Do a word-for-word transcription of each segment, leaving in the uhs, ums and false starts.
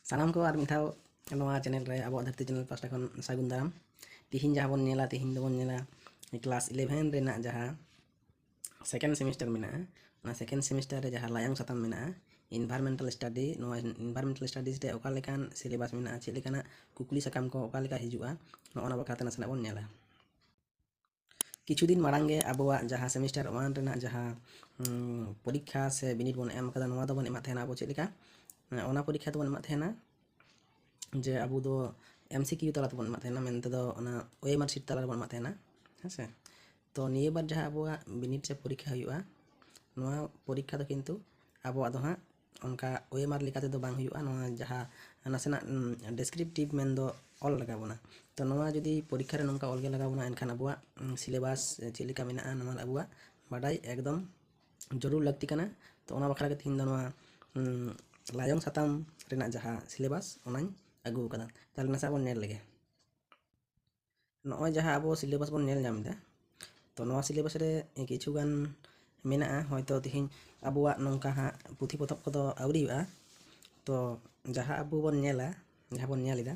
ᱥᱟᱱᱟᱢ ᱠᱚ ᱟᱨ ᱢᱤᱫ ᱫᱷᱟᱣ ᱱᱚᱣᱟ ᱪᱮᱱᱮᱞ ᱨᱮ, ᱟᱵᱚᱣᱟᱜ ᱫᱷᱟᱹᱨᱛᱤ ᱪᱮᱱᱮᱞ ᱯᱟᱥᱴᱟ ᱠᱷᱚᱱ ᱥᱟᱹᱜᱩᱱ ᱫᱟᱨᱟᱢ᱾ ᱛᱤᱦᱤᱧ ᱡᱟᱦᱟᱸ ᱵᱚᱱ ᱧᱮᱞᱟ, ᱛᱤᱦᱤᱧ ᱫᱚᱵᱚᱱ ᱧᱮᱞᱟ ᱠᱞᱟᱥ ᱤᱞᱮᱵᱷᱮᱱ ᱨᱮᱱᱟᱜ ᱡᱟᱦᱟᱸ ᱥᱮᱠᱮᱱᱰ ᱥᱮᱢᱤᱥᱴᱟᱨ ᱢᱮᱱᱟᱜᱼᱟ, ᱚᱱᱟ ᱥᱮᱠᱮᱱᱰ ᱥᱮᱢᱤᱥᱴᱟᱨ ᱨᱮ ᱡᱟᱦᱟᱸ ᱞᱟᱭᱚᱝ ᱥᱟᱛᱟᱢ ᱢᱮᱱᱟᱜᱼᱟ, ᱤᱱᱵᱷᱟᱨᱢᱮᱱᱴᱟᱞ ᱥᱴᱟᱰᱤ, ᱱᱚᱣᱟ ᱤᱱᱵᱷᱟᱨᱢᱮᱱᱴᱟᱞ ᱥᱴᱟᱰᱤᱡᱽ ᱨᱮ ᱚᱠᱟ ᱞᱮᱠᱟᱱ ᱥᱤᱞᱮᱵᱟᱥ ᱢᱮᱱᱟᱜᱼᱟ, ᱪᱮᱫ ᱞᱮᱠᱟᱱᱟᱜ ᱠᱩᱠᱞᱤ ᱥᱟᱠᱟᱢ ᱠᱚ ᱚᱠᱟ ᱞᱮᱠᱟ ᱦᱤᱡᱩᱜᱼᱟ, ᱱᱚᱜᱼᱚ ᱱᱚᱣᱟ ᱵᱟᱠᱷᱨᱟ ᱛᱮ ᱱᱟᱥᱮᱱᱟᱜ ᱵᱚᱱ ᱧᱮᱞᱟ᱾ ᱠᱤᱪᱷᱩ ᱫᱤᱱ ᱢᱟᱲᱟᱝ ᱜᱮ ᱟᱵᱚᱣᱟᱜ ᱡᱟᱦᱟᱸ ᱥᱮᱢᱤᱥᱴᱟᱨ ᱳᱣᱟᱱ ᱨᱮᱱᱟᱜ ᱡᱟᱦᱟᱸ, ᱩᱸ, ᱯᱚᱨᱤᱠᱠᱷᱟ ᱥᱮ ᱵᱤᱱᱤᱰ ᱵᱚᱱ ᱮᱢ ᱟᱠᱟᱫᱟ, ᱱᱚᱣᱟ ᱫᱚᱵᱚᱱ ᱮᱢᱟᱜ ᱛᱟᱦᱮᱱᱟ ᱟᱵᱚ ᱪᱮᱫ ᱞᱮᱠᱟ? ᱚᱱᱟ ᱯᱚᱨᱤᱠᱠᱷᱟ ᱫᱚᱵᱚᱱ ᱮᱢᱟᱜ ᱛᱟᱦᱮᱱᱟ ᱡᱮ ᱟᱵᱚ ᱫᱚ ᱮᱢ ᱥᱤ ᱠᱤᱭᱩ ᱛᱟᱞᱟ ᱛᱮᱵᱚᱱ ᱮᱢᱟᱜ ᱛᱟᱦᱮᱱᱟ, ᱢᱮᱱᱛᱮ ᱫᱚ ᱚᱱᱟ ᱳ ᱮᱢ ᱟᱨ ᱥᱤᱴ ᱛᱟᱞᱟ ᱨᱮᱵᱚᱱ ᱮᱢᱟᱜ ᱛᱟᱦᱮᱱᱟ, ᱦᱮᱸ ᱥᱮ? ᱛᱚ ᱱᱤᱭᱟᱹ ᱵᱟᱨ ᱡᱟᱦᱟᱸ ᱟᱵᱚᱣᱟᱜ ᱵᱤᱱᱤᱰ ᱥᱮ ᱯᱚᱨᱤᱠᱠᱷᱟ ᱦᱩᱭᱩᱜᱼᱟ, ᱱᱚᱣᱟ ᱯᱚᱨᱤᱠᱠᱷᱟ ᱫᱚ ᱠᱤᱱᱛᱩ ᱟᱵᱚᱣᱟᱜ ᱫᱚ ᱦᱟᱸᱜ ᱚᱱᱠᱟ ᱳ ᱮᱢ ᱟᱨ ᱞᱮᱠᱟ ᱛᱮᱫᱚ ᱵᱟᱝ ᱦᱩᱭᱩᱜᱼᱟ᱾ ᱱᱚᱣᱟ ᱡᱟᱦᱟᱸ ᱱᱟᱥᱮᱱᱟᱜ, ᱩᱸ, ᱰᱮᱥᱠᱨᱤᱯᱴᱤᱵᱷ ᱢᱮᱱᱫᱚ ᱚᱞ ᱞᱟᱜᱟᱣ ᱵᱚᱱᱟ᱾ ᱛᱚ ᱱᱚᱣᱟ ᱡᱩᱫᱤ ᱯᱚᱨᱤᱠᱠᱷᱟ ᱨᱮ ᱱᱚᱝᱠᱟ ᱚᱞ ᱜᱮ ᱞᱟᱜᱟᱣ ᱵᱚᱱᱟ, ᱮᱱᱠᱷᱟᱱ ᱟᱵᱚᱣᱟᱜ, ᱩᱸ, ᱥᱤᱞᱮᱵᱟᱥ ᱪᱮᱫ ᱞᱮᱠᱟ ᱢᱮᱱᱟᱜᱼᱟ, ᱱᱚᱣᱟ ᱟᱵᱚᱣᱟᱜ ᱵᱟᱰᱟᱭ ᱮᱠᱫᱚᱢ ᱡᱚᱨᱩᱨ ᱞᱟᱹᱠᱛᱤ ᱠᱟᱱᱟ᱾ ᱛᱚ ᱚᱱᱟ ᱵᱟᱠᱷᱨᱟ ᱜᱮ ᱛᱤᱦᱤᱧ ᱫᱚ ᱱᱚᱣᱟ, ᱩᱸ, ᱞᱟᱭᱚᱝ ᱥᱟᱛᱟᱢ ᱨᱮᱱᱟᱜ ᱡᱟᱦᱟᱸ ᱥᱤᱞᱮᱵᱟᱥ, ᱚᱱᱟᱧ ᱟᱹᱜᱩ ᱟᱠᱟᱫᱟ᱾ ᱛᱟᱦᱚᱞᱮ ᱱᱟᱥᱮ ᱵᱚᱱ ᱧᱮᱞ ᱞᱮᱜᱮ᱾ ᱱᱚᱜᱼᱚᱭ ᱡᱟᱦᱟᱸ ᱟᱵᱚ ᱥᱤᱞᱮᱵᱟᱥ ᱵᱚᱱ ᱧᱮᱞ ᱧᱟᱢ ᱮᱫᱟ, ᱛᱚ ᱱᱚᱣᱟ ᱥᱤᱞᱮᱵᱟᱥ ᱨᱮ ᱠᱤᱪᱷᱩ ᱜᱟᱱ ᱢᱮᱱᱟᱜᱼᱟ, ᱦᱚᱭᱛᱳ ᱛᱤᱦᱤᱧ ᱟᱵᱚᱣᱟᱜ ᱱᱚᱝᱠᱟ ᱦᱟᱸᱜ ᱯᱩᱛᱷᱤ ᱯᱚᱛᱚᱵ ᱠᱚᱫᱚ ᱟᱹᱣᱨᱤ ᱦᱩᱭᱩᱜᱼᱟ᱾ ᱛᱚ ᱡᱟᱦᱟᱸ ᱟᱵᱚ ᱵᱚᱱ ᱧᱮᱞᱟ, ᱡᱟᱦᱟᱸ ᱵᱚᱱ ᱧᱮᱞ ᱮᱫᱟ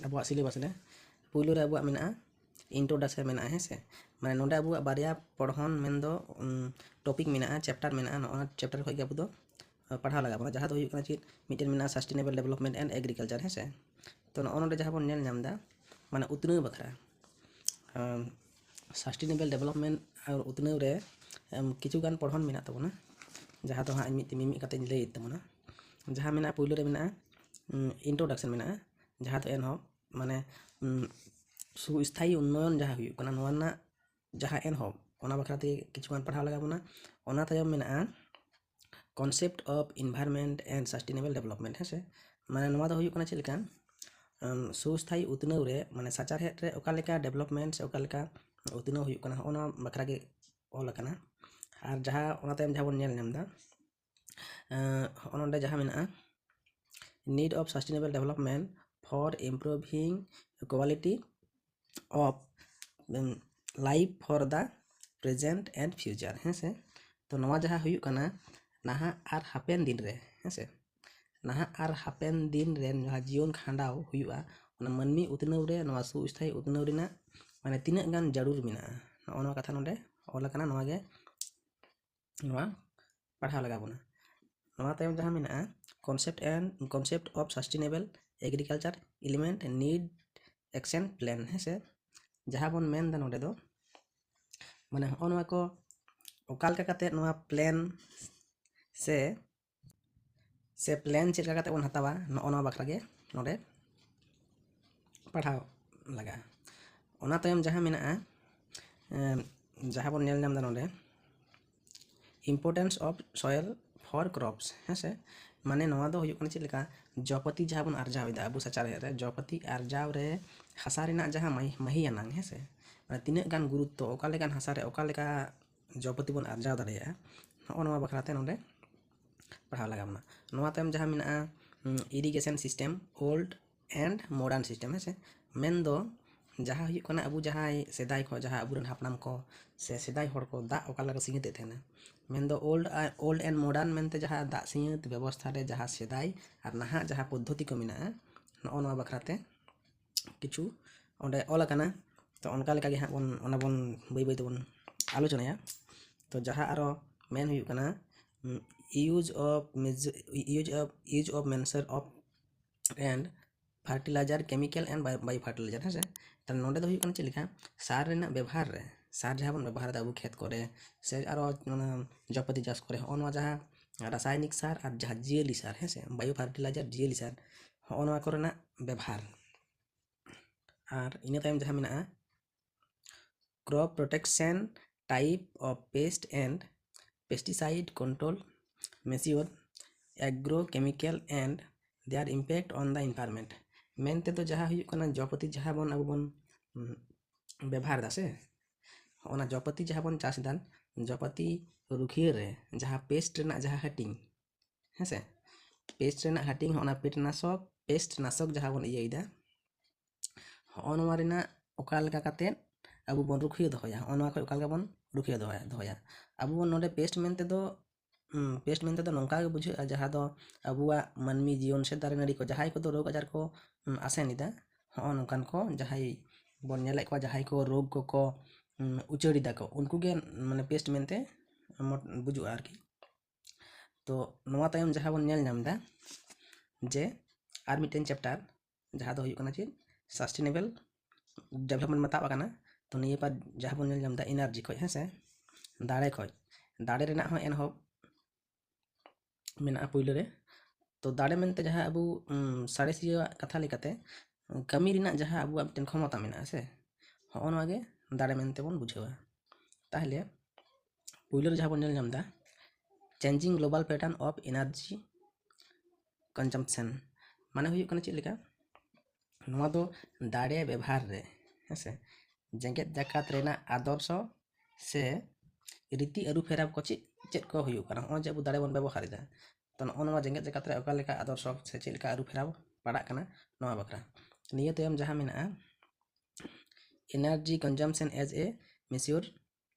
ᱟᱵᱚᱣᱟᱜ ᱥᱤᱞᱮᱵᱟᱥ ᱨᱮ, ᱯᱩᱭᱞᱩ ᱨᱮ ᱟᱵᱚᱣᱟᱜ ᱢᱮᱱᱟᱜᱼᱟ ᱤᱱᱴᱨᱳᱰᱟᱠᱥᱮᱱ ᱢᱮᱱᱟᱜᱼᱟ, ᱦᱮᱸ ᱥᱮ? ᱢᱟᱱᱮ ᱱᱚᱰᱮ ᱟᱵᱚᱣᱟᱜ ᱵᱟᱨᱭᱟ ᱯᱚᱲᱦᱚᱱ ᱢᱮᱱᱫᱚ, ᱩᱢ, ᱴᱚᱯᱤᱠ ᱢᱮᱱᱟᱜᱼᱟ, ᱪᱮᱯᱴᱟᱨ ᱢᱮᱱᱟᱜᱼᱟ, ᱱᱚᱜᱼᱚ ᱱᱚᱣᱟ ᱪᱮᱯᱴᱟᱨ ᱠᱷᱚᱱ ᱜᱮ ᱟᱵᱚ ᱫᱚ ᱯᱟᱲᱦᱟᱣ ᱞᱟᱜᱟᱣ ᱵᱚᱱᱟ᱾ ᱡᱟᱦᱟᱸ ᱫᱚ ᱦᱩᱭᱩᱜ ᱠᱟᱱᱟ ᱪᱮᱫ, ᱢᱤᱫᱴᱮᱱ ᱢᱮᱱᱟᱜᱼᱟ Sustainable Development and Agriculture, ᱦᱮᱸ ᱥᱮ? ᱛᱚ ᱱᱚᱜᱼᱚ ᱱᱚᱰᱮ ᱡᱟᱦᱟᱸ ᱵᱚᱱ ᱧᱮᱞ ᱧᱟᱢ ᱮᱫᱟ, ᱢᱟᱱᱮ ᱩᱛᱱᱟᱹᱣ ᱵᱟᱠᱷᱨᱟ, ᱟᱢ, Sustainable Development ᱟᱨ ᱩᱛᱱᱟᱹᱣ ᱨᱮ, ᱟᱢ, ᱠᱤᱪᱷᱩ ᱜᱟᱱ ᱯᱚᱲᱦᱚᱱ ᱢᱮᱱᱟᱜ ᱛᱟᱵᱚᱱᱟ, ᱡᱟᱦᱟᱸ ᱫᱚ ᱦᱟᱸᱜ ᱤᱧ ᱢᱤᱫ ᱢᱤᱢᱤᱫ ᱠᱟᱛᱮᱧ ᱞᱟᱹᱭᱮᱫ ᱛᱟᱵᱚᱱᱟ᱾ ᱡᱟᱦᱟᱸ ᱢᱮᱱᱟᱜᱼᱟ, ᱯᱩᱭᱞᱩ ᱨᱮ ᱢᱮᱱᱟᱜᱼᱟ, ᱩᱢ, ᱤᱱᱴᱨᱳᱰᱟᱠᱥᱮᱱ ᱢᱮᱱᱟᱜᱼᱟ, ᱡᱟᱦᱟᱸ ᱫᱚ ᱮᱱᱦᱚᱸ ᱢᱟᱱᱮ, ᱩᱢ, ᱥᱩᱥᱛᱷᱟᱭᱤ ᱩᱱᱱᱚᱭᱚᱱ ᱡᱟᱦᱟᱸ ᱦᱩᱭᱩᱜ ᱠᱟᱱᱟ, ᱱᱚᱣᱟ ᱨᱮᱱᱟᱜ ᱡᱟᱦᱟᱸ ᱮᱱᱦᱚᱸ ᱚᱱᱟ ᱵᱟᱠᱷᱨᱟ ᱛᱮ ᱠᱤᱪᱷᱩ ᱜᱟᱱ ᱯᱟᱲᱦᱟᱣ ᱞᱟᱜᱟᱣ ᱵᱚᱱᱟ᱾ ᱚᱱᱟ ᱛᱟᱭᱚᱢ ᱢᱮᱱᱟᱜᱼᱟ Concept of Environment and Sustainable Development, ᱦᱮᱸ ᱥᱮ? ᱢᱟᱱᱮ ᱱᱚᱣᱟ ᱫᱚ ᱦᱩᱭᱩᱜ ᱠᱟᱱᱟ ᱪᱮᱫ ᱞᱮᱠᱟ, ᱟᱢ, ᱥᱩᱥᱛᱷᱟᱭᱤ ᱩᱛᱱᱟᱹᱣ ᱨᱮ, ᱢᱟᱱᱮ ᱥᱟᱪᱟᱨᱦᱮᱫ ᱨᱮ ᱚᱠᱟ ᱞᱮᱠᱟ ᱰᱮᱵᱷᱞᱚᱯᱢᱮᱱᱴ ᱥᱮ ᱚᱠᱟ ᱞᱮᱠᱟ ᱩᱛᱱᱟᱹᱣ ᱦᱩᱭᱩᱜ ᱠᱟᱱᱟ, ᱦᱚᱸᱜᱼᱚ ᱱᱚᱣᱟ ᱵᱟᱠᱷᱨᱟ ᱜᱮ ᱚᱞ ᱟᱠᱟᱱᱟ᱾ ᱟᱨ ᱡᱟᱦᱟᱸ ᱚᱱᱟ ᱛᱟᱭᱚᱢ ᱡᱟᱦᱟᱸ ᱵᱚᱱ ᱧᱮᱞ ᱧᱟᱢ ᱮᱫᱟ, ᱮᱸ, ᱦᱚᱸᱜᱼᱚ ᱱᱚᱰᱮ ᱡᱟᱦᱟᱸ ᱢᱮᱱᱟᱜᱼᱟ, Need of Sustainable Development for Improving Quality of, um, Life for the Present and Future, ᱦᱮᱸ ᱥᱮ? ᱛᱚ ᱱᱚᱣᱟ ᱡᱟᱦᱟᱸ ᱦᱩᱭᱩᱜ ᱠᱟᱱᱟ ᱱᱟᱦᱟᱜ ᱟᱨ ᱦᱟᱯᱮᱱ ᱫᱤᱱ ᱨᱮ, ᱦᱮᱸ ᱥᱮ? ᱱᱟᱦᱟᱜ ᱟᱨ ᱦᱟᱯᱮᱱ ᱫᱤᱱ ᱨᱮᱱ ᱡᱟᱦᱟᱸ ᱡᱤᱭᱚᱱ ᱠᱷᱟᱸᱰᱟᱣ ᱦᱩᱭᱩᱜᱼᱟ, ᱚᱱᱟ ᱢᱟᱹᱱᱢᱤ ᱩᱛᱱᱟᱹᱣ ᱨᱮ ᱱᱚᱣᱟ ᱥᱩᱼᱥᱛᱷᱟᱭᱤ ᱩᱛᱱᱟᱹᱣ ᱨᱮᱱᱟᱜ ᱢᱟᱱᱮ ᱛᱤᱱᱟᱹᱜ ᱜᱟᱱ ᱡᱟᱹᱨᱩᱲ ᱢᱮᱱᱟᱜᱼᱟ, ᱱᱚᱜᱼᱚ ᱱᱚᱣᱟ ᱠᱟᱛᱷᱟ ᱱᱚᱰᱮ ᱚᱞ ᱟᱠᱟᱱᱟ᱾ ᱱᱚᱣᱟ ᱜᱮ ᱱᱚᱣᱟ ᱯᱟᱲᱦᱟᱣ ᱞᱟᱜᱟᱣ ᱵᱚᱱᱟ᱾ ᱱᱚᱣᱟ ᱛᱟᱭᱚᱢ ᱡᱟᱦᱟᱸ ᱢᱮᱱᱟᱜᱼᱟ, concept and concept of sustainable agriculture implement need action plan, ᱦᱮᱸ ᱥᱮ? ᱡᱟᱦᱟᱸ ᱵᱚᱱ ᱢᱮᱱᱫᱟ ᱱᱚᱰᱮ ᱫᱚ ᱢᱟᱱᱮ ᱦᱚᱸᱜᱼᱚ ᱱᱚᱣᱟ ᱠᱚ ᱚᱠᱟ ᱞᱮᱠᱟ ᱠᱟᱛᱮ ᱱᱚᱣᱟ ᱯᱞᱮᱱ ᱥᱮ ᱥᱮ ᱯᱞᱮᱱ ᱪᱮᱫ ᱞᱮᱠᱟ ᱠᱟᱛᱮ ᱵᱚᱱ ᱦᱟᱛᱟᱣᱟ, ᱱᱚᱜᱼᱚ ᱱᱚᱣᱟ ᱵᱟᱠᱷᱨᱟ ᱜᱮ ᱱᱚᱰᱮ ᱯᱟᱲᱦᱟᱣ ᱞᱟᱜᱟᱜᱼᱟ᱾ ᱚᱱᱟ ᱛᱟᱭᱚᱢ ᱡᱟᱦᱟᱸ ᱢᱮᱱᱟᱜᱼᱟ, ᱮᱢ, ᱡᱟᱦᱟᱸ ᱵᱚᱱ ᱧᱮᱞ ᱧᱟᱢ ᱮᱫᱟ ᱱᱚᱰᱮ, importance of soil for crops, ᱦᱮᱸ ᱥᱮ? ᱢᱟᱱᱮ ᱱᱚᱣᱟ ᱫᱚ ᱦᱩᱭᱩᱜ ᱠᱟᱱᱟ ᱪᱮᱫ ᱞᱮᱠᱟ, ᱡᱚᱯᱟᱹᱛᱤ ᱡᱟᱦᱟᱸ ᱵᱚᱱ ᱟᱨᱡᱟᱣ ᱮᱫᱟ ᱟᱵᱚ ᱥᱟᱪᱟᱨᱦᱮᱫ ᱨᱮ, ᱡᱚᱯᱟᱹᱛᱤ ᱟᱨᱡᱟᱣ ᱨᱮ ᱦᱟᱥᱟ ᱨᱮᱱᱟᱜ ᱡᱟᱦᱟᱸ ᱢᱟᱹᱦᱤ ᱢᱟᱹᱦᱤᱭᱟᱱᱟᱝ, ᱦᱮᱸ ᱥᱮ? ᱢᱟᱱᱮ ᱛᱤᱱᱟᱹᱜ ᱜᱟᱱ ᱜᱩᱨᱩᱛᱛᱚ, ᱚᱠᱟ ᱞᱮᱠᱟᱱ ᱦᱟᱥᱟ ᱨᱮ ᱚᱠᱟ ᱞᱮᱠᱟ ᱡᱚᱯᱟᱹᱛᱤ ᱵᱚᱱ ᱟᱨᱡᱟᱣ ᱫᱟᱲᱮᱭᱟᱜᱼᱟ, ᱱᱚᱜᱼᱚ ᱱᱚᱣᱟ ᱵᱟᱠᱷᱨᱟ ᱛᱮ ᱱᱚᱰᱮ ᱯᱟᱲᱦᱟᱣ ᱞᱟᱜᱟᱣ ᱵᱚᱱᱟ᱾ ᱱᱚᱣᱟ ᱛᱟᱭᱚᱢ ᱡᱟᱦᱟᱸ ᱢᱮᱱᱟᱜᱼᱟ, irrigation system, old and modern system, ᱦᱮᱸ ᱥᱮ? ᱢᱮᱱᱫᱚ ᱡᱟᱦᱟᱸ ᱦᱩᱭᱩᱜ ᱠᱟᱱᱟ ᱟᱵᱚ ᱡᱟᱦᱟᱸᱭ ᱥᱮᱫᱟᱭ ᱠᱷᱚᱱ ᱡᱟᱦᱟᱸ ᱟᱵᱚᱨᱮᱱ ᱦᱟᱯᱲᱟᱢ ᱠᱚ ᱥᱮ ᱥᱮᱫᱟᱭ ᱦᱚᱲ ᱠᱚ ᱫᱟᱜ ᱚᱠᱟ ᱞᱮᱠᱟ ᱠᱚ ᱥᱤᱧᱚᱛᱮᱫ ᱛᱟᱦᱮᱱᱟ, ᱢᱮᱱᱫᱚ old, old and modern ᱢᱮᱱᱛᱮ ᱡᱟᱦᱟᱸ ᱫᱟᱜ ᱥᱤᱧᱚᱛ ᱵᱮᱵᱚᱥᱛᱷᱟ ᱨᱮ ᱡᱟᱦᱟᱸ ᱥᱮᱫᱟᱭ ᱟᱨ ᱱᱟᱦᱟᱜ ᱡᱟᱦᱟᱸ ᱯᱚᱫᱽᱫᱷᱚᱛᱤ ᱠᱚ ᱢᱮᱱᱟᱜᱼᱟ, ᱱᱚᱜᱼᱚ ᱱᱚᱣᱟ ᱵᱟᱠᱷᱨᱟ ᱛᱮ ᱠᱤᱪᱷᱩ ᱚᱸᱰᱮ ᱚᱞ ᱟᱠᱟᱱᱟ᱾ ᱛᱚ ᱚᱱᱠᱟ ᱞᱮᱠᱟ ᱜᱮ ᱦᱟᱸᱜ ᱵᱚᱱ, ᱚᱱᱟ ᱵᱚᱱ ᱵᱟᱹᱭ ᱵᱟᱹᱭ ᱛᱮᱵᱚᱱ ᱟᱞᱳᱪᱚᱱᱟᱭᱟ᱾ ᱛᱚ ᱡᱟᱦᱟᱸ ᱟᱨᱚ ᱢᱮᱱ ᱦᱩᱭᱩᱜ ᱠᱟᱱᱟ, use of measure, use of, use of measure of and fertilizer, chemical and bio, bio fertilizer, ᱦᱮᱸ ᱥᱮ? ᱛᱟᱦᱞᱮ ᱱᱚᱰᱮ ᱫᱚ ᱦᱩᱭᱩᱜ ᱠᱟᱱᱟ ᱪᱮᱫ ᱞᱮᱠᱟ, ᱥᱟᱨ ᱨᱮᱱᱟᱜ ᱵᱮᱵᱚᱦᱟᱨ ᱨᱮ, ᱥᱟᱨ ᱡᱟᱦᱟᱸ ᱵᱚᱱ ᱵᱮᱵᱚᱦᱟᱨ ᱮᱫᱟ ᱟᱵᱚ ᱠᱷᱮᱛ ᱠᱚᱨᱮ ᱥᱮ ᱟᱨᱚ ᱚᱱᱟ ᱡᱚᱯᱟᱹᱛᱤ ᱪᱟᱥ ᱠᱚᱨᱮ, ᱦᱚᱸᱜᱼᱚ ᱱᱚᱣᱟ ᱡᱟᱦᱟᱸ ᱨᱟᱥᱟᱭᱚᱱᱤᱠ ᱥᱟᱨ ᱟᱨ ᱡᱟᱦᱟᱸ ᱡᱤᱭᱟᱹᱞᱤ ᱥᱟᱨ, ᱦᱮᱸ ᱥᱮ, bio fertilizer, ᱡᱤᱭᱟᱹᱞᱤ ᱥᱟᱨ, ᱦᱚᱸᱜᱼᱚ ᱱᱚᱣᱟ ᱠᱚᱨᱮᱱᱟᱜ ᱵᱮᱵᱚᱦᱟᱨ᱾ ᱟᱨ ᱤᱱᱟᱹ ᱛᱟᱭᱚᱢ ᱡᱟᱦᱟᱸ ᱢᱮᱱᱟᱜᱼᱟ, crop protection, type of pest and pesticide control method, agrochemical and their impact on the environment᱾ ᱢᱮᱱ ᱛᱮᱫᱚ ᱡᱟᱦᱟᱸ ᱦᱩᱭᱩᱜ ᱠᱟᱱᱟ, ᱡᱚᱯᱟᱹᱛᱤ ᱡᱟᱦᱟᱸ ᱵᱚᱱ ᱟᱵᱚ ᱵᱚᱱ, ᱩᱸ, ᱵᱮᱵᱚᱦᱟᱨ ᱮᱫᱟ ᱥᱮ, ᱚᱱᱟ ᱡᱚᱯᱟᱹᱛᱤ ᱡᱟᱦᱟᱸ ᱵᱚᱱ ᱪᱟᱥ ᱮᱫᱟ, ᱡᱚᱯᱟᱹᱛᱤ ᱨᱩᱠᱷᱤᱭᱟᱹ ᱨᱮ ᱡᱟᱦᱟᱸ ᱯᱮᱥᱴ ᱨᱮᱱᱟᱜ ᱡᱟᱦᱟᱸ ᱦᱟᱹᱴᱤᱧ, ᱦᱮᱸ ᱥᱮ, ᱯᱮᱥᱴ ᱨᱮᱱᱟᱜ ᱦᱟᱹᱴᱤᱧ, ᱦᱚᱸᱜᱼᱚ ᱱᱟ ᱯᱮᱥᱴ ᱱᱟᱥᱚᱠ, ᱯᱮᱥᱴ ᱱᱟᱥᱚᱠ ᱡᱟᱦᱟᱸ ᱵᱚᱱ ᱤᱭᱟᱹᱭᱮᱫᱟ, ᱦᱚᱸᱜᱼᱚ ᱱᱚᱣᱟ ᱨᱮᱱᱟᱜ ᱚᱠᱟ ᱞᱮᱠᱟ ᱠᱟᱛᱮᱫ ᱟᱵᱚ ᱵᱚᱱ ᱨᱩᱠᱷᱤᱭᱟᱹ ᱫᱚᱦᱚᱭᱟ, ᱦᱚᱸᱜᱼᱚ ᱱᱚᱣᱟ ᱠᱷᱚᱱ ᱚᱠᱟ ᱞᱮᱠᱟ ᱵᱚᱱ ᱨᱩᱠᱷᱤᱭᱟᱹ ᱫᱚᱦᱚᱭᱟ, ᱫᱚᱦᱚᱭᱟ᱾ ᱟᱵᱚ ᱵᱚᱱ ᱱᱚᱰᱮ ᱯᱮᱥᱴ ᱢᱮᱱᱛᱮ ᱫᱚ ᱯᱮᱥᱴ ᱢᱮᱱᱛᱮ ᱫᱚ ᱱᱚᱝᱠᱟ ᱜᱮ ᱵᱩᱡᱷᱟᱹᱜᱼᱟ, ᱡᱟᱦᱟᱸ ᱫᱚ ᱟᱵᱚᱣᱟᱜ ᱢᱟᱹᱱᱢᱤ ᱡᱤᱭᱚᱱ ᱥᱮ ᱫᱟᱨᱮ ᱱᱟᱹᱲᱤ ᱠᱚ, ᱡᱟᱦᱟᱸᱭ ᱠᱚᱫᱚ ᱨᱳᱜᱽ ᱟᱡᱟᱨ ᱠᱚ ᱩᱢ, ᱟᱥᱮᱱ ᱮᱫᱟ, ᱦᱚᱸᱜᱼᱚ ᱱᱚᱝᱠᱟᱱ ᱠᱚ ᱡᱟᱦᱟᱸᱭ ᱵᱚᱱ ᱧᱮᱞᱮᱫ ᱠᱚᱣᱟ, ᱡᱟᱦᱟᱸᱭ ᱠᱚ ᱨᱳᱜᱽ ᱠᱚᱠᱚ ᱩᱢ, ᱩᱪᱟᱹᱲ ᱮᱫᱟ ᱠᱚ, ᱩᱱᱠᱩ ᱜᱮ ᱢᱟᱱᱮ ᱯᱮᱥᱴ ᱢᱮᱱᱛᱮ ᱢᱚᱴ-, ᱵᱩᱡᱩᱜᱼᱟ ᱟᱨᱠᱤ᱾ ᱛᱚ ᱱᱚᱣᱟ ᱛᱟᱭᱚᱢ ᱡᱟᱦᱟᱸ ᱵᱚᱱ ᱧᱮᱞ ᱧᱟᱢ ᱮᱫᱟ ᱡᱮ ᱟᱨ ᱢᱤᱫᱴᱮᱱ ᱪᱮᱯᱴᱟᱨ, ᱡᱟᱦᱟᱸ ᱫᱚ ᱦᱩᱭᱩᱜ ᱠᱟᱱᱟ ᱪᱮᱫ, ᱥᱟᱥᱴᱮᱱᱮᱵᱮᱞ ᱰᱮᱵᱷᱞᱚᱯᱢᱮᱱᱴ ᱢᱮᱛᱟᱜ ᱠᱟᱱᱟ᱾ ᱛᱚ ᱱᱤᱭᱟᱹ ᱯᱟᱨ ᱡᱟᱦᱟᱸ ᱵᱚᱱ ᱧᱮᱞ ᱧᱟᱢ ᱮᱫᱟ ᱮᱱᱟᱨᱡᱤ ᱠᱷᱚᱡ, ᱦᱮᱸ ᱥᱮ, ᱫᱟᱲᱮ ᱠᱷᱚᱡ, ᱫᱟᱲᱮ ᱨᱮᱱᱟᱜ ᱦᱚᱸ ᱮᱱᱦᱚᱸ ᱢᱮᱱᱟᱜᱼᱟ ᱯᱩᱭᱞᱩ ᱨᱮ᱾ ᱛᱚ ᱫᱟᱲᱮ ᱢᱮᱱᱛᱮ ᱡᱟᱦᱟᱸ ᱟᱵᱚ ᱩᱢ, ᱥᱟᱬᱮᱥᱤᱭᱟᱹᱣᱟᱜ ᱠᱟᱛᱷᱟ ᱞᱮᱠᱟᱛᱮ ᱠᱟᱹᱢᱤ ᱨᱮᱱᱟᱜ ᱡᱟᱦᱟᱸ ᱟᱵᱚᱣᱟᱜ ᱢᱤᱫᱴᱮᱱ ᱠᱷᱚᱢᱚᱛᱟ ᱢᱮᱱᱟᱜᱼᱟ ᱥᱮ, ᱦᱚᱸᱜᱼᱚ ᱱᱚᱣᱟ ᱜᱮ ᱫᱟᱲᱮ ᱢᱮᱱᱛᱮ ᱵᱚᱱ ᱵᱩᱡᱷᱟᱹᱣᱟ᱾ ᱛᱟᱦᱚᱞᱮ ᱯᱩᱭᱞᱩ ᱨᱮ ᱡᱟᱦᱟᱸ ᱵᱚᱱ ᱧᱮᱞ ᱧᱟᱢ ᱮᱫᱟ, changing global pattern of energy consumption, ᱢᱟᱱᱮ ᱦᱩᱭᱩᱜ ᱠᱟᱱᱟ ᱪᱮᱫ ᱞᱮᱠᱟ, ᱱᱚᱣᱟ ᱫᱚ ᱫᱟᱲᱮ ᱵᱮᱵᱷᱟᱨ ᱨᱮ, ᱦᱮᱸ ᱥᱮ, ᱡᱮᱜᱮᱛ ᱡᱟᱠᱟᱛ ᱨᱮᱱᱟᱜ ᱟᱫᱚᱨᱥᱚ ᱥᱮ ᱨᱤᱛᱤ ᱟᱹᱨᱩ ᱯᱷᱮᱨᱟᱣ ᱠᱚ ᱪᱮᱫ ᱪᱮᱫ ᱠᱚ ᱦᱩᱭᱩᱜ ᱠᱟᱱᱟ, ᱱᱚᱜᱼᱚᱭ ᱡᱮ ᱟᱵᱚ ᱫᱟᱲᱮ ᱵᱚᱱ ᱵᱮᱵᱚᱦᱟᱨ ᱮᱫᱟ, ᱛᱚ ᱱᱚᱜᱼᱚ ᱱᱚᱣᱟ ᱡᱮᱜᱮᱛ ᱡᱟᱠᱟᱛ ᱨᱮ ᱚᱠᱟ ᱞᱮᱠᱟ ᱟᱫᱚᱨᱥᱚ ᱥᱮ ᱪᱮᱫ ᱞᱮᱠᱟ ᱟᱹᱨᱩ ᱯᱷᱮᱨᱟᱣ ᱯᱟᱲᱟᱜ ᱠᱟᱱᱟ, ᱱᱚᱣᱟ ᱵᱟᱠᱷᱨᱟ᱾ ᱱᱤᱭᱟᱹ ᱛᱟᱭᱚᱢ ᱡᱟᱦᱟᱸ ᱢᱮᱱᱟᱜᱼᱟ, energy consumption as a measure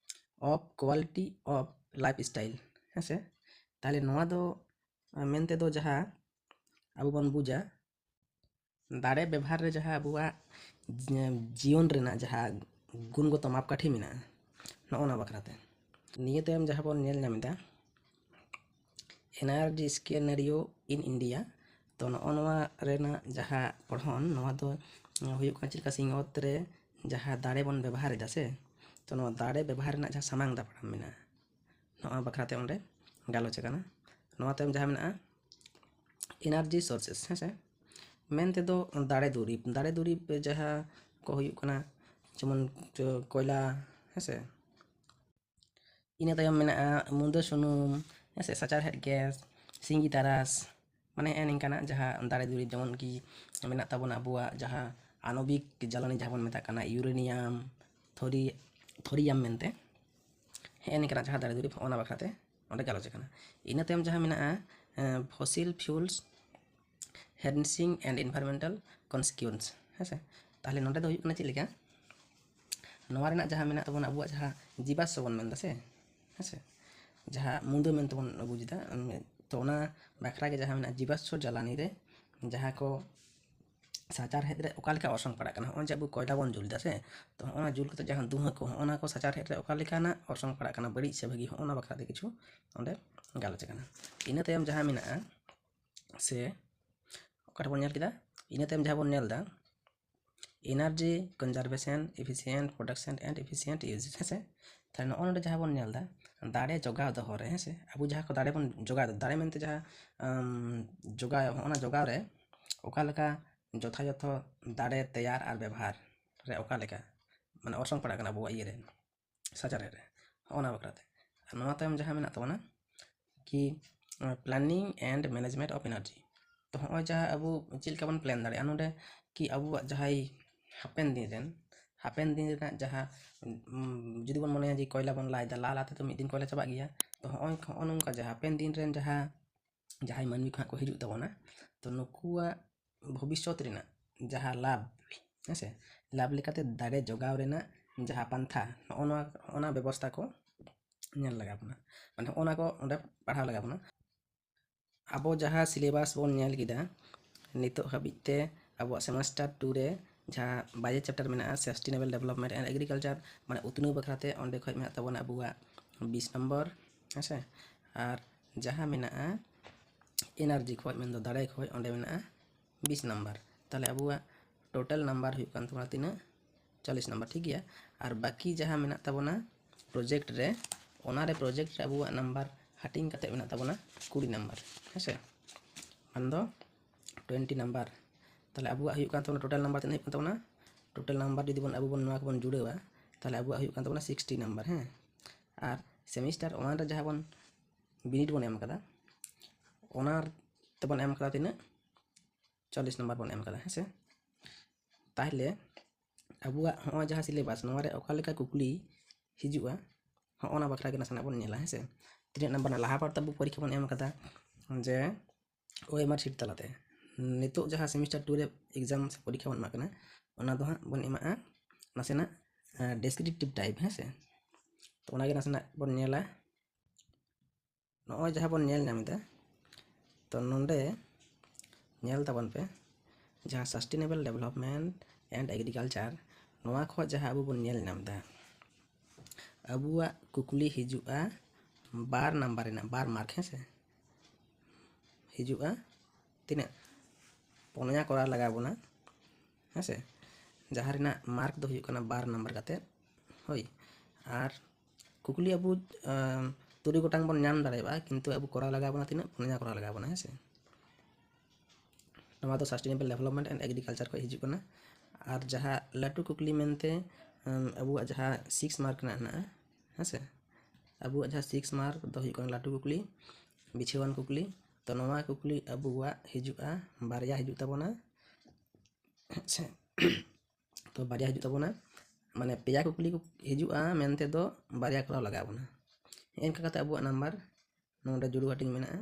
of quality of lifestyle, ᱦᱮᱸ ᱥᱮ᱾ ᱛᱟᱦᱚᱞᱮ ᱱᱚᱣᱟ ᱫᱚ ᱢᱮᱱᱛᱮ ᱫᱚ ᱡᱟᱦᱟᱸ ᱟᱵᱚ ᱵᱚᱱ ᱵᱩᱡᱟ, ᱫᱟᱲᱮ ᱵᱮᱵᱷᱟᱨ ᱨᱮ ᱡᱟᱦᱟᱸ ᱟᱵᱚᱣᱟᱜ ᱡᱤ-, ᱡᱤᱭᱚᱱ ᱨᱮᱱᱟᱜ ᱡᱟᱦᱟᱸ ᱜᱩᱱᱜᱚᱛᱚ ᱢᱟᱯᱠᱟᱴᱷᱤ ᱢᱮᱱᱟᱜᱼᱟ, ᱱᱚᱜᱼᱚ ᱱᱟ ᱵᱟᱠᱷᱨᱟᱛᱮ᱾ ᱱᱤᱭᱟᱹ ᱛᱟᱭᱚᱢ ᱡᱟᱦᱟᱸ ᱵᱚᱱ ᱧᱮᱞ ᱧᱟᱢ ᱮᱫᱟ, energy scenario in India, ᱛᱚ ᱱᱚᱜᱼᱚ ᱱᱚᱣᱟ ᱨᱮᱱᱟᱜ ᱡᱟᱦᱟᱸ ᱯᱚᱲᱦᱚᱱ, ᱱᱚᱣᱟ ᱫᱚ ᱦᱩᱭᱩᱜ ᱠᱟᱱᱟ ᱪᱮᱫ ᱞᱮᱠᱟ ᱥᱤᱧᱚᱛ ᱨᱮ ᱡᱟᱦᱟᱸ ᱫᱟᱲᱮ ᱵᱚᱱ ᱵᱮᱵᱚᱦᱟᱨ ᱮᱫᱟ ᱥᱮ, ᱛᱚ ᱱᱚᱣᱟ ᱫᱟᱲᱮ ᱵᱮᱵᱚᱦᱟᱨ ᱨᱮᱱᱟᱜ ᱡᱟᱦᱟᱸ ᱥᱟᱢᱟᱝ ᱫᱟᱯᱨᱟᱢ ᱢᱮᱱᱟᱜᱼᱟ, ᱱᱚᱣᱟ ᱵᱟᱠᱷᱨᱟᱛᱮ ᱚᱸᱰᱮ ᱜᱟᱞᱚᱪ ᱟᱠᱟᱱᱟ᱾ ᱱᱚᱣᱟ ᱛᱟᱭᱚᱢ ᱡᱟᱦᱟᱸ ᱢᱮᱱᱟᱜᱼᱟ energy sources, ᱦᱮᱸ ᱥᱮ, ᱢᱮᱱ ᱛᱮᱫᱚ ᱫᱟᱲᱮ ᱫᱩᱨᱤᱵᱽ, ᱫᱟᱲᱮ ᱫᱩᱨᱤᱵᱽ ᱡᱟᱦᱟᱸ ᱠᱚ ᱦᱩᱭᱩᱜ ᱠᱟᱱᱟ ᱡᱮᱢᱚᱱ ᱠᱚᱭᱞᱟ, ᱦᱮᱸ ᱥᱮ, ᱤᱱᱟᱹ ᱛᱟᱭᱚᱢ ᱢᱮᱱᱟᱜᱼᱟ ᱢᱩᱫᱟᱹ ᱥᱩᱱᱩᱢ, ᱦᱮᱸ ᱥᱮ, ᱥᱟᱪᱟᱨᱦᱮᱫ ᱜᱮᱥ, ᱥᱤᱸᱜᱤ ᱛᱟᱨᱟᱥ, ᱢᱟᱱᱮ ᱦᱮᱸ ᱱᱤᱝᱠᱟᱱᱟᱜ ᱡᱟᱦᱟᱸ ᱫᱟᱲᱮ ᱫᱩᱨᱤᱵᱽ, ᱡᱮᱢᱚᱱ ᱠᱤ ᱢᱮᱱᱟᱜ ᱛᱟᱵᱚᱱᱟ ᱟᱵᱚᱣᱟᱜ ᱡᱟᱦᱟᱸ ᱟᱱᱚᱵᱤᱠ ᱡᱟᱞᱟᱱᱤ ᱡᱟᱦᱟᱸ ᱵᱚᱱ ᱢᱮᱛᱟᱜ ᱠᱟᱱᱟ ᱤᱭᱩᱨᱮᱱᱤᱭᱟᱢ, ᱛᱷᱳᱨᱤ-, ᱛᱷᱳᱨᱤᱭᱟᱢ ᱢᱮᱱᱛᱮ, ᱦᱮᱸ ᱱᱤᱝᱠᱟᱱᱟᱜ ᱡᱟᱦᱟᱸ ᱫᱟᱲᱮ ᱫᱩᱨᱤᱵᱽ, ᱚᱱᱟ ᱵᱟᱠᱷᱨᱟᱛᱮ ᱚᱸᱰᱮ ᱜᱟᱞᱚᱪ ᱟᱠᱟᱱᱟ᱾ ᱤᱱᱟᱹ ᱛᱟᱭᱚᱢ ᱡᱟᱦᱟᱸ ᱢᱮᱱᱟᱜᱼᱟ fossil fuels harnessing and environmental consequence, ᱦᱮᱸ ᱥᱮ᱾ ᱛᱟᱦᱚᱞᱮ ᱱᱚᱸᱰᱮ ᱫᱚ ᱦᱩᱭᱩᱜ ᱠᱟᱱᱟ ᱪᱮᱫ ᱞᱮᱠᱟ, ᱱᱚᱣᱟ ᱨᱮᱱᱟᱜ ᱡᱟᱦᱟᱸ ᱢᱮᱱᱟᱜ ᱛᱟᱵᱚᱱᱟ ᱟᱵᱚᱣᱟᱜ ᱡᱟᱦᱟᱸ ᱡᱤᱵᱟᱥᱥᱚ ᱵᱚᱱ ᱢᱮᱱᱫᱟ ᱥᱮ, ᱦᱮᱸ ᱥᱮ, ᱡᱟᱦᱟᱸ ᱢᱩᱫᱟᱹ ᱢᱮᱱᱛᱮᱵᱚᱱ ᱵᱩᱡᱽ ᱮᱫᱟ᱾ ᱛᱚ ᱚᱱᱟ ᱵᱟᱠᱷᱨᱟ ᱜᱮ ᱡᱟᱦᱟᱸ ᱢᱮᱱᱟᱜᱼᱟ ᱡᱤᱵᱟᱥᱥᱚ ᱡᱟᱞᱟᱱᱤ ᱨᱮ ᱡᱟᱦᱟᱸ ᱠᱚ ᱥᱟᱪᱟᱨᱦᱮᱫ ᱨᱮ ᱚᱠᱟ ᱞᱮᱠᱟ ᱚᱨᱥᱚᱝ ᱯᱟᱲᱟᱜ ᱠᱟᱱᱟ᱾ ᱦᱚᱸᱜᱼᱚᱭ ᱡᱮ ᱟᱵᱚ ᱠᱚᱭᱞᱟ ᱵᱚᱱ ᱡᱩᱞ ᱮᱫᱟ ᱥᱮ, ᱛᱚ ᱦᱚᱸᱜᱼᱚ ᱱᱟ ᱡᱩᱞ ᱠᱟᱛᱮ ᱡᱟᱦᱟᱸ ᱫᱷᱩᱣᱟᱹ ᱠᱚ, ᱦᱚᱸᱜᱼᱚ ᱱᱟ ᱠᱚ ᱥᱟᱪᱟᱨᱦᱮᱫ ᱨᱮ ᱚᱠᱟ ᱞᱮᱠᱟᱱᱟᱜ ᱚᱨᱥᱚᱝ ᱯᱟᱲᱟᱜ ᱠᱟᱱᱟ, ᱵᱟᱹᱲᱤᱡ ᱥᱮ ᱵᱷᱟᱹᱜᱤ, ᱦᱚᱸᱜᱼᱚ ᱱᱟ ᱵᱟᱠᱷᱨᱟ ᱛᱮ ᱠᱤᱪᱷᱩ ᱚᱸᱰᱮ ᱜᱟᱞᱚᱪ ᱟᱠᱟᱱᱟ᱾ ᱤᱱᱟᱹ ᱛᱟᱭᱚᱢ ᱡᱟᱦᱟᱸ ᱢᱮᱱᱟᱜᱼᱟ ᱥᱮ ᱚᱠᱟᱴᱟᱜ ᱵᱚᱱ ᱧᱮᱞ ᱠᱮᱫᱟ, ᱤᱱᱟᱹ ᱛᱟᱭᱚᱢ ᱡᱟᱦᱟᱸ ᱵᱚᱱ ᱧᱮᱞ ᱮᱫᱟ energy conservation, efficient production and efficient use, ᱦᱮᱸ ᱥᱮ? ᱛᱟᱦᱞᱮ ᱱᱚᱜᱼᱚ ᱱᱚᱰᱮ ᱡᱟᱦᱟᱸ ᱵᱚᱱ ᱧᱮᱞ ᱮᱫᱟ ᱫᱟᱲᱮ ᱡᱚᱜᱟᱣ ᱫᱚᱦᱚ ᱨᱮ, ᱦᱮᱸ ᱥᱮ? ᱟᱵᱚ ᱡᱟᱦᱟᱸ ᱠᱚ ᱫᱟᱲᱮ ᱵᱚᱱ ᱡᱚᱜᱟᱣ ᱮᱫᱟ, ᱫᱟᱲᱮ ᱢᱮᱱᱛᱮ ᱡᱟᱦᱟᱸ ᱟᱢ, ᱡᱚᱜᱟᱣ, ᱦᱚᱸᱜᱼᱚ ᱱᱟ ᱡᱚᱜᱟᱣ ᱨᱮ ᱚᱠᱟ ᱞᱮᱠᱟ ᱡᱚᱛᱷᱟᱡᱚᱛᱷᱚ ᱫᱟᱲᱮ ᱛᱮᱭᱟᱨ ᱟᱨ ᱵᱮᱵᱚᱦᱟᱨ ᱨᱮ ᱚᱠᱟ ᱞᱮᱠᱟ ᱢᱟᱱᱮ ᱚᱨᱥᱚᱝ ᱯᱟᱲᱟᱜ ᱠᱟᱱᱟ ᱟᱵᱚᱣᱟᱜ ᱤᱭᱟᱹ ᱨᱮ, ᱥᱟᱪᱟᱨᱦᱮᱫ ᱨᱮ, ᱦᱚᱸᱜᱼᱚ ᱱᱟ ᱵᱟᱠᱷᱨᱟ ᱛᱮ᱾ ᱟᱨ ᱱᱚᱣᱟ ᱛᱟᱭᱚᱢ ᱡᱟᱦᱟᱸ ᱢᱮᱱᱟᱜ ᱛᱟᱵᱚᱱᱟ ᱠᱤ planning and management of energy, ᱛᱚ ᱦᱚᱸᱜᱼᱚᱭ ᱡᱟᱦᱟᱸ ᱟᱵᱚ ᱪᱮᱫ ᱞᱮᱠᱟ ᱵᱚᱱ plan ᱫᱟᱲᱮᱭᱟᱜᱼᱟ ᱱᱚᱰᱮ ᱠᱤ ᱟᱵᱚᱣᱟᱜ ᱡᱟᱦᱟᱸᱭ ᱦᱟᱯᱮᱱ ᱫᱤᱱ ᱨᱮᱱ, ᱦᱟᱯᱮᱱ ᱫᱤᱱ ᱨᱮᱱᱟᱜ ᱡᱟᱦᱟᱸ, ᱩᱢ, ᱡᱩᱫᱤ ᱵᱚᱱ ᱢᱚᱱᱮᱭᱟ ᱡᱮ ᱠᱚᱭᱞᱟ ᱵᱚᱱ ᱞᱟ ᱮᱫᱟ, ᱞᱟ ᱞᱟ ᱛᱮᱫᱚ ᱢᱤᱫ ᱫᱤᱱ ᱠᱚᱭᱞᱟ ᱪᱟᱵᱟᱜ ᱜᱮᱭᱟ᱾ ᱛᱚ ᱦᱚᱸᱜᱼᱚᱭ, ᱦᱚᱸᱜᱼᱚ ᱱᱚᱝᱠᱟ ᱡᱟᱦᱟᱸ ᱦᱟᱯᱮᱱ ᱫᱤᱱ ᱨᱮᱱ ᱡᱟᱦᱟᱸ, ᱡᱟᱦᱟᱸᱭ ᱢᱟᱹᱱᱢᱤ ᱠᱚ ᱦᱟᱸᱜ ᱠᱚ ᱦᱤᱡᱩᱜ ᱛᱟᱵᱚᱱᱟ, ᱛᱚ ᱱᱩᱠᱩᱣᱟᱜ ᱵᱷᱚᱵᱤᱥᱥᱚᱛ ᱨᱮᱱᱟᱜ ᱡᱟᱦᱟᱸ ᱞᱟᱵᱷ, ᱦᱮᱸ ᱥᱮ, ᱞᱟᱵᱷ ᱞᱮᱠᱟᱛᱮ ᱫᱟᱲᱮ ᱡᱚᱜᱟᱣ ᱨᱮᱱᱟᱜ ᱡᱟᱦᱟᱸ ᱯᱟᱱᱛᱷᱟ, ᱱᱚᱜᱼᱚ ᱱᱚᱣᱟ, ᱱᱚᱜᱼᱚ ᱱᱚᱣᱟ ᱵᱮᱵᱚᱥᱛᱷᱟ ᱠᱚ ᱧᱮᱞ ᱞᱟᱜᱟᱣ ᱵᱚᱱᱟ, ᱢᱟᱱᱮ ᱱᱚᱜᱼᱚ ᱱᱚᱣᱟ ᱠᱚ ᱚᱸᱰᱮ ᱯᱟᱲᱦᱟᱣ ᱞᱟᱜᱟᱣ ᱵᱚᱱᱟ᱾ ᱟᱵᱚ ᱡᱟᱦᱟᱸ syllabus ᱵᱚᱱ ᱧᱮᱞ ᱠᱮᱫᱟ ᱱᱤᱛᱚᱜ ᱦᱟᱹᱵᱤᱡ ᱛᱮ ᱟᱵᱚᱣᱟᱜ semester two ᱨᱮ ᱡᱟᱦᱟᱸ ᱵᱟᱨᱭᱟ chapter ᱢᱮᱱᱟᱜᱼᱟ, sustainable development and agriculture, ᱢᱟᱱᱮ ᱩᱛᱱᱟᱹᱣ ᱵᱟᱠᱷᱨᱟ ᱛᱮ, ᱚᱸᱰᱮ ᱠᱷᱚᱱ ᱢᱮᱱᱟᱜ ᱛᱟᱵᱚᱱᱟ ᱟᱵᱚᱣᱟᱜ ᱵᱤᱥ ᱱᱚᱢᱵᱚᱨ, ᱦᱮᱸ ᱥᱮ, ᱟᱨ ᱡᱟᱦᱟᱸ ᱢᱮᱱᱟᱜᱼᱟ energy ᱠᱷᱚᱱ, ᱢᱮᱱᱫᱚ ᱫᱟᱲᱮ ᱠᱷᱚᱱ, ᱚᱸᱰᱮ ᱢᱮᱱᱟᱜᱼᱟ ᱵᱤᱥ ᱱᱟᱢᱵᱟᱨ᱾ ᱛᱟᱦᱚᱞᱮ ᱟᱵᱚᱣᱟᱜ total ᱱᱟᱢᱵᱟᱨ ᱦᱩᱭᱩᱜ ᱠᱟᱱ ᱛᱟᱵᱚᱱᱟ ᱛᱤᱱᱟᱹᱜ? ᱪᱚᱞᱞᱤᱥ ᱱᱟᱢᱵᱟᱨ, ᱴᱷᱤᱠ ᱜᱮᱭᱟ᱾ ᱟᱨ ᱵᱟᱹᱠᱤ ᱡᱟᱦᱟᱸ ᱢᱮᱱᱟᱜ ᱛᱟᱵᱚᱱᱟ project ᱨᱮ, ᱚᱱᱟ ᱨᱮ project ᱨᱮ ᱟᱵᱚᱣᱟᱜ ᱱᱟᱢᱵᱟᱨ ᱦᱟᱹᱴᱤᱧ ᱠᱟᱛᱮ ᱢᱮᱱᱟᱜ ᱛᱟᱵᱚᱱᱟ ᱠᱩᱲᱤ ᱱᱟᱢᱵᱟᱨ, ᱦᱮᱸ ᱥᱮ, ᱢᱮᱱᱫᱚ twenty ᱱᱟᱢᱵᱟᱨ᱾ ᱛᱟᱦᱚᱞᱮ ᱟᱵᱚᱣᱟᱜ ᱦᱩᱭᱩᱜ ᱠᱟᱱ ᱛᱟᱵᱚᱱᱟ, total ᱱᱟᱢᱵᱟᱨ ᱛᱤᱱᱟᱹᱜ ᱦᱩᱭᱩᱜ ᱠᱟᱱ ᱛᱟᱵᱚᱱᱟ? Total ᱱᱟᱢᱵᱟᱨ ᱡᱩᱫᱤ ᱵᱚᱱ, ᱟᱵᱚ ᱵᱚᱱ ᱱᱚᱣᱟ ᱠᱚᱵᱚᱱ ᱡᱩᱲᱟᱹᱣᱟ, ᱛᱟᱦᱚᱞᱮ ᱟᱵᱚᱣᱟᱜ ᱦᱩᱭᱩᱜ ᱠᱟᱱ ᱛᱟᱵᱚᱱᱟ sixty ᱱᱟᱢᱵᱟᱨ, ᱦᱮᱸ᱾ ᱟᱨ semester one ᱨᱮ ᱡᱟᱦᱟᱸ ᱵᱚᱱ ᱵᱤᱱᱤᱰ ᱵᱚᱱ ᱮᱢ ᱠᱟᱫᱟ, ᱚᱱᱟ ᱛᱮᱵᱚᱱ ᱮᱢ ᱠᱟᱫᱟ ᱛᱤᱱᱟᱹᱜ? ᱪᱚᱞᱞᱤᱥ ᱱᱟᱢᱵᱟᱨ ᱵᱚᱱ ᱮᱢ ᱠᱟᱫᱟ, ᱦᱮᱸ ᱥᱮ᱾ ᱛᱟᱦᱚᱞᱮ ᱟᱵᱚᱣᱟᱜ ᱦᱚᱸᱜᱼᱚᱭ ᱡᱟᱦᱟᱸ syllabus, ᱱᱚᱣᱟ ᱨᱮ ᱚᱠᱟ ᱞᱮᱠᱟ ᱠᱩᱠᱞᱤ ᱦᱤᱡᱩᱜᱼᱟ, ᱦᱚᱸᱜᱼᱚ ᱱᱟ ᱵᱟᱠᱷᱨᱟ ᱜᱮ ᱱᱟᱥᱮᱱᱟᱜ ᱵᱚᱱ ᱧᱮᱞᱟ, ᱦᱮᱸ ᱥᱮ᱾ ᱛᱤᱱᱟᱹᱜ ᱱᱟᱢᱵᱟᱨ ᱨᱮᱱᱟᱜ ᱞᱟᱦᱟ ᱵᱟᱨ ᱛᱟᱵᱚ ᱯᱚᱨᱤᱠᱠᱷᱟ ᱵᱚᱱ ᱮᱢ ᱠᱟᱫᱟ ᱡᱮ OMR sheet ᱛᱟᱞᱟᱛᱮ, ᱱᱤᱛᱚᱜ ᱡᱟᱦᱟᱸ semester two ᱨᱮ exam ᱥᱮ ᱯᱚᱨᱤᱠᱠᱷᱟ ᱵᱚᱱ ᱮᱢᱟᱜ ᱠᱟᱱᱟ, ᱚᱱᱟ ᱫᱚ ᱦᱟᱸᱜ ᱵᱚᱱ ᱮᱢᱟᱜᱼᱟ ᱱᱟᱥᱮᱱᱟᱜ, ᱟᱸ, descriptive type, ᱦᱮᱸ ᱥᱮ᱾ ᱛᱚ ᱚᱱᱟᱜᱮ ᱱᱟᱥᱮᱱᱟᱜ ᱵᱚᱱ ᱧᱮᱞᱟ᱾ ᱱᱚᱜᱼᱚᱭ ᱡᱟᱦᱟᱸ ᱵᱚᱱ ᱧᱮᱞ ᱧᱟᱢ ᱮᱫᱟ, ᱛᱚ ᱱᱚᱰᱮ ᱧᱮᱞ ᱛᱟᱵᱚᱱ ᱯᱮ, ᱡᱟᱦᱟᱸ Sustainable Development and Agriculture, ᱱᱚᱣᱟ ᱠᱷᱚᱱ ᱡᱟᱦᱟᱸ ᱟᱵᱚ ᱵᱚᱱ ᱧᱮᱞ ᱧᱟᱢ ᱮᱫᱟ, ᱟᱵᱚᱣᱟᱜ ᱠᱩᱠᱞᱤ ᱦᱤᱡᱩᱜᱼᱟ ᱵᱟᱨ ᱱᱟᱢᱵᱟᱨ ᱨᱮᱱᱟᱜ, ᱵᱟᱨ ᱢᱟᱨᱠ, ᱦᱮᱸ ᱥᱮ? ᱦᱤᱡᱩᱜᱼᱟ ᱛᱤᱱᱟᱹᱜ? ᱯᱩᱱᱭᱟ ᱠᱚᱨᱟᱣ ᱞᱟᱜᱟᱣ ᱵᱚᱱᱟ, ᱦᱮᱸ ᱥᱮ? ᱡᱟᱦᱟᱸ ᱨᱮᱱᱟᱜ ᱢᱟᱨᱠ ᱫᱚ ᱦᱩᱭᱩᱜ ᱠᱟᱱᱟ ᱵᱟᱨ ᱱᱟᱢᱵᱟᱨ ᱠᱟᱛᱮ, ᱦᱳᱭ᱾ ᱟᱨ ᱠᱩᱠᱞᱤ ᱟᱵᱚ, ᱟᱢ, ᱛᱩᱨᱩᱭ ᱜᱚᱴᱟᱝ ᱵᱚᱱ ᱧᱟᱢ ᱫᱟᱲᱮᱭᱟᱜᱼᱟ, ᱠᱤᱱᱛᱩ ᱟᱵᱚ ᱠᱚᱨᱟᱣ ᱞᱟᱜᱟᱣ ᱵᱚᱱᱟ ᱛᱤᱱᱟᱹᱜ? ᱯᱩᱱᱭᱟ ᱠᱚᱨᱟᱣ ᱞᱟᱜᱟᱣ ᱵᱚᱱᱟ, ᱦᱮᱸ ᱥᱮ? ᱱᱚᱣᱟ ᱫᱚ Sustainable Development and Agriculture ᱠᱷᱚᱱ ᱦᱤᱡᱩᱜ ᱠᱟᱱᱟ᱾ ᱟᱨ ᱡᱟᱦᱟᱸ ᱞᱟᱹᱴᱩ ᱠᱩᱠᱞᱤ ᱢᱮᱱᱛᱮ, ᱟᱢ, ᱟᱵᱚᱣᱟᱜ ᱡᱟᱦᱟᱸ ᱥᱤᱠᱥ ᱢᱟᱨᱠ ᱨᱮᱱᱟᱜ ᱦᱮᱱᱟᱜᱼᱟ, ᱦᱮᱸ ᱥᱮ? ᱟᱵᱚᱣᱟᱜ ᱡᱟᱦᱟᱸ ᱥᱤᱠᱥ ᱢᱟᱨᱠ ᱫᱚ ᱦᱩᱭᱩᱜ ᱠᱟᱱᱟ ᱞᱟᱹᱴᱩ ᱠᱩᱠᱞᱤ, ᱵᱤᱪᱷᱟᱹᱣᱟᱱ ᱠᱩᱠᱞᱤ᱾ ᱛᱚ ᱱᱚᱣᱟ ᱠᱩᱠᱞᱤ ᱟᱵᱚᱣᱟᱜ ᱦᱤᱡᱩᱜᱼᱟ, ᱵᱟᱨᱭᱟ ᱦᱤᱡᱩᱜ ᱛᱟᱵᱚᱱᱟ, ᱦᱮᱸ ᱥᱮ? ᱛᱚ ᱵᱟᱨᱭᱟ ᱦᱤᱡᱩᱜ ᱛᱟᱵᱚᱱᱟ, ᱢᱟᱱᱮ ᱯᱮᱭᱟ ᱠᱩᱠᱞᱤ ᱠᱚ ᱦᱤᱡᱩᱜᱼᱟ ᱢᱮᱱᱛᱮ ᱫᱚ ᱵᱟᱨᱭᱟ ᱠᱚᱨᱟᱣ ᱞᱟᱜᱟᱣ ᱵᱚᱱᱟ᱾ ᱦᱮᱸ, ᱚᱱᱠᱟ ᱠᱟᱛᱮ ᱟᱵᱚᱣᱟᱜ ᱱᱟᱢᱵᱟᱨ ᱱᱚᱰᱮ ᱡᱩᱲᱩ ᱦᱟᱹᱴᱤᱧ ᱢᱮᱱᱟᱜᱼᱟ᱾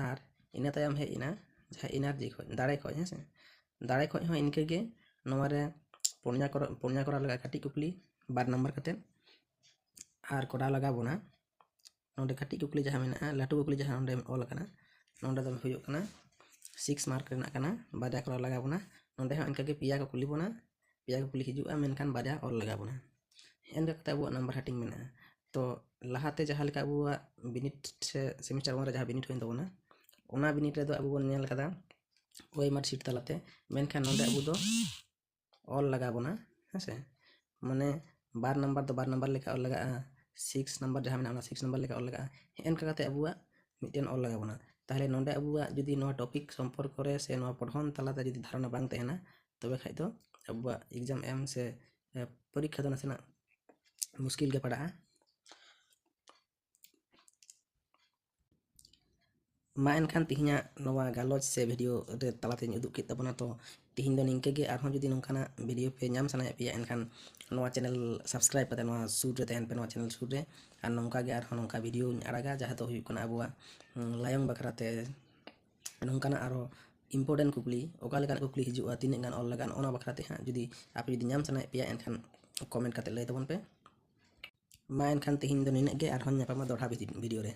ᱟᱨ ᱤᱱᱟᱹ ᱛᱟᱭᱚᱢ ᱦᱮᱡ ᱮᱱᱟ ᱡᱟᱦᱟᱸ ᱮᱱᱟᱨᱡᱤ ᱠᱷᱚᱱ, ᱫᱟᱲᱮ ᱠᱷᱚᱱ, ᱦᱮᱸ ᱥᱮ? ᱫᱟᱲᱮ ᱠᱷᱚᱱ ᱦᱚᱸ ᱤᱱᱠᱟᱹ ᱜᱮ ᱱᱚᱣᱟ ᱨᱮ ᱯᱩᱱᱭᱟ ᱠᱚᱨᱟᱣ, ᱯᱩᱱᱭᱟ ᱠᱚᱨᱟᱣ ᱞᱟᱜᱟᱜᱼᱟ ᱠᱟᱹᱴᱤᱡ ᱠᱩᱠᱞᱤ ᱵᱟᱨ ᱱᱟᱢᱵᱟᱨ ᱠᱟᱛᱮ᱾ ᱟᱨ ᱠᱚᱨᱟᱣ ᱞᱟᱜᱟᱣ ᱵᱚᱱᱟ ᱱᱚᱰᱮ ᱠᱟᱹᱴᱤᱡ ᱠᱩᱠᱞᱤ ᱡᱟᱦᱟᱸ ᱢᱮᱱᱟᱜᱼᱟ, ᱞᱟᱹᱴᱩ ᱠᱩᱠᱞᱤ ᱡᱟᱦᱟᱸ ᱱᱚᱰᱮ ᱚᱞ ᱟᱠᱟᱱᱟ, ᱱᱚᱰᱮ ᱫᱚ ᱦᱩᱭᱩᱜ ᱠᱟᱱᱟ ᱥᱤᱠᱥ ᱢᱟᱨᱠ ᱨᱮᱱᱟᱜ ᱠᱟᱱᱟ, ᱵᱟᱨᱭᱟ ᱠᱚᱨᱟᱣ ᱞᱟᱜᱟᱣ ᱵᱚᱱᱟ᱾ ᱱᱚᱰᱮ ᱦᱚᱸ ᱤᱱᱠᱟᱹ ᱜᱮ ᱯᱮᱭᱟ ᱠᱚ ᱠᱩᱞᱤ ᱵᱚᱱᱟ, ᱯᱮᱭᱟ ᱠᱩᱠᱞᱤ ᱦᱤᱡᱩᱜᱼᱟ, ᱢᱮᱱᱠᱷᱟᱱ ᱵᱟᱨᱭᱟ ᱚᱞ ᱞᱟᱜᱟᱣ ᱵᱚᱱᱟ᱾ ᱮᱱᱠᱟ ᱠᱟᱛᱮ ᱟᱵᱚᱣᱟᱜ ᱱᱟᱢᱵᱟᱨ ᱦᱟᱹᱴᱤᱧ ᱢᱮᱱᱟᱜᱼᱟ᱾ ᱛᱚ ᱞᱟᱦᱟᱛᱮ ᱡᱟᱦᱟᱸ ᱞᱮᱠᱟ ᱟᱵᱚᱣᱟᱜ ᱵᱤᱱᱤᱰ ᱥᱮ ᱥᱮᱢᱤᱥᱴᱟᱨ ᱚᱣᱟᱱ ᱨᱮ ᱡᱟᱦᱟᱸ ᱵᱤᱱᱤᱰ ᱦᱩᱭᱮᱱ ᱛᱟᱵᱚᱱᱟ, ᱚᱱᱟ ᱵᱤᱱᱤᱰ ᱨᱮᱫᱚ ᱟᱵᱚ ᱵᱚᱱ ᱧᱮᱞ ᱠᱟᱫᱟ ᱳᱭᱮᱢᱟᱨ ᱥᱤᱴ ᱛᱟᱞᱟᱛᱮ, ᱢᱮᱱᱠᱷᱟᱱ ᱱᱚᱰᱮ ᱟᱵᱚ ᱫᱚ ᱚᱞ ᱞᱟᱜᱟᱣ ᱵᱚᱱᱟ, ᱦᱮᱸ ᱥᱮ? ᱢᱟᱱᱮ ᱵᱟᱨ ᱱᱟᱢᱵᱟᱨ ᱫᱚ ᱵᱟᱨ ᱱᱟᱢᱵᱟᱨ ᱞᱮᱠᱟ ᱚᱞ ᱞᱟᱜᱟᱜᱼᱟ, ᱥᱤᱠᱥ ᱱᱟᱢᱵᱟᱨ ᱡᱟᱦᱟᱸ ᱢᱮᱱᱟᱜᱼᱟ ᱚᱱᱟ ᱥᱤᱠᱥ ᱱᱟᱢᱵᱟᱨ ᱞᱮᱠᱟ ᱚᱞ ᱞᱟᱜᱟᱜᱼᱟ᱾ ᱦᱮᱸ, ᱚᱱᱠᱟ ᱠᱟᱛᱮ ᱟᱵᱚᱣᱟᱜ ᱢᱤᱫᱴᱮᱱ ᱚᱞ ᱞᱟᱜᱟᱣ ᱵᱚᱱᱟ᱾ ᱛᱟᱦᱚᱞᱮ ᱱᱚᱰᱮ ᱟᱵᱚᱣᱟᱜ ᱡᱩᱫᱤ ᱱᱚᱣᱟ ᱴᱚᱯᱤᱠ ᱥᱚᱢᱯᱚᱨᱠᱚ ᱨᱮ ᱥᱮ ᱱᱚᱣᱟ ᱯᱚᱲᱦᱚᱱ ᱛᱟᱞᱟᱛᱮ ᱡᱩᱫᱤ ᱫᱷᱟᱨᱚᱱᱟ ᱵᱟᱝ ᱛᱟᱦᱮᱱᱟ, ᱛᱚᱵᱮ ᱠᱷᱟᱡ ᱫᱚ ᱟᱵᱚᱣᱟᱜ ᱮᱠᱡᱟᱢ ᱮᱢ ᱥᱮ, ᱮ, ᱯᱚᱨᱤᱠᱠᱷᱟ ᱫᱚ ᱱᱟᱥᱮᱱᱟᱜ ᱢᱩᱥᱠᱤᱞ ᱜᱮ ᱯᱟᱲᱟᱜᱼᱟ᱾ ᱢᱟ ᱮᱱᱠᱷᱟᱱ ᱛᱤᱦᱤᱧᱟᱜ ᱱᱚᱣᱟ ᱜᱟᱞᱚᱪ ᱥᱮ ᱵᱷᱤᱰᱤᱭᱳ ᱨᱮ ᱛᱟᱞᱟᱛᱮᱧ ᱩᱫᱩᱜ ᱠᱮᱫ ᱛᱟᱵᱚᱱᱟ᱾ ᱛᱚ ᱛᱤᱦᱤᱧ ᱫᱚ ᱱᱤᱝᱠᱟᱹ ᱜᱮ, ᱟᱨᱦᱚᱸ ᱡᱩᱫᱤ ᱱᱚᱝᱠᱟᱱᱟᱜ ᱵᱷᱤᱰᱤᱭᱳ ᱯᱮ ᱧᱟᱢ ᱥᱟᱱᱟᱭᱮᱫ ᱯᱮᱭᱟ, ᱮᱱᱠᱷᱟᱱ ᱱᱚᱣᱟ ᱪᱮᱱᱮᱞ ᱥᱟᱵᱥᱠᱨᱟᱭᱤᱵ ᱠᱟᱛᱮ ᱱᱚᱣᱟ ᱥᱩᱨ ᱨᱮ ᱛᱟᱦᱮᱱ ᱯᱮ, ᱱᱚᱣᱟ ᱪᱮᱱᱮᱞ ᱥᱩᱨ ᱨᱮ᱾ ᱟᱨ ᱱᱚᱝᱠᱟ ᱜᱮ ᱟᱨᱦᱚᱸ ᱱᱚᱝᱠᱟ ᱵᱷᱤᱰᱤᱭᱳᱧ ᱟᱲᱟᱜᱟ, ᱡᱟᱦᱟᱸ ᱫᱚ ᱦᱩᱭᱩᱜ ᱠᱟᱱᱟ ᱟᱵᱚᱣᱟᱜ, ᱩᱸ, ᱞᱟᱭᱚᱝ ᱵᱟᱠᱷᱨᱟ ᱛᱮ ᱱᱚᱝᱠᱟᱱᱟᱜ ᱟᱨᱚ ᱤᱢᱯᱚᱨᱴᱮᱱᱴ ᱠᱩᱠᱞᱤ, ᱚᱠᱟ ᱞᱮᱠᱟᱱᱟᱜ ᱠᱩᱠᱞᱤ ᱦᱤᱡᱩᱜᱼᱟ, ᱛᱤᱱᱟᱹᱜ ᱜᱟᱱ ᱚᱞ ᱞᱟᱜᱟᱜᱼᱟ, ᱚᱱᱟ ᱵᱟᱠᱷᱨᱟ ᱛᱮ ᱦᱟᱸᱜ ᱡᱩᱫᱤ ᱟᱯᱮ ᱡᱩᱫᱤ ᱧᱟᱢ ᱥᱟᱱᱟᱭᱮᱫ ᱯᱮᱭᱟ, ᱮᱱᱠᱷᱟᱱ ᱠᱚᱢᱮᱱᱴ ᱠᱟᱛᱮ ᱞᱟᱹᱭ ᱛᱟᱵᱚᱱ ᱯᱮ᱾ ᱢᱟ ᱮᱱᱠᱷᱟᱱ ᱛᱮᱦᱮᱧ ᱫᱚ ᱱᱤᱱᱟᱹᱜ ᱜᱮ, ᱟᱨᱦᱚᱸ ᱧᱟᱯᱟᱢᱟ ᱫᱚᱦᱲᱟ ᱵᱷᱤᱰᱤᱭᱳ ᱨᱮ᱾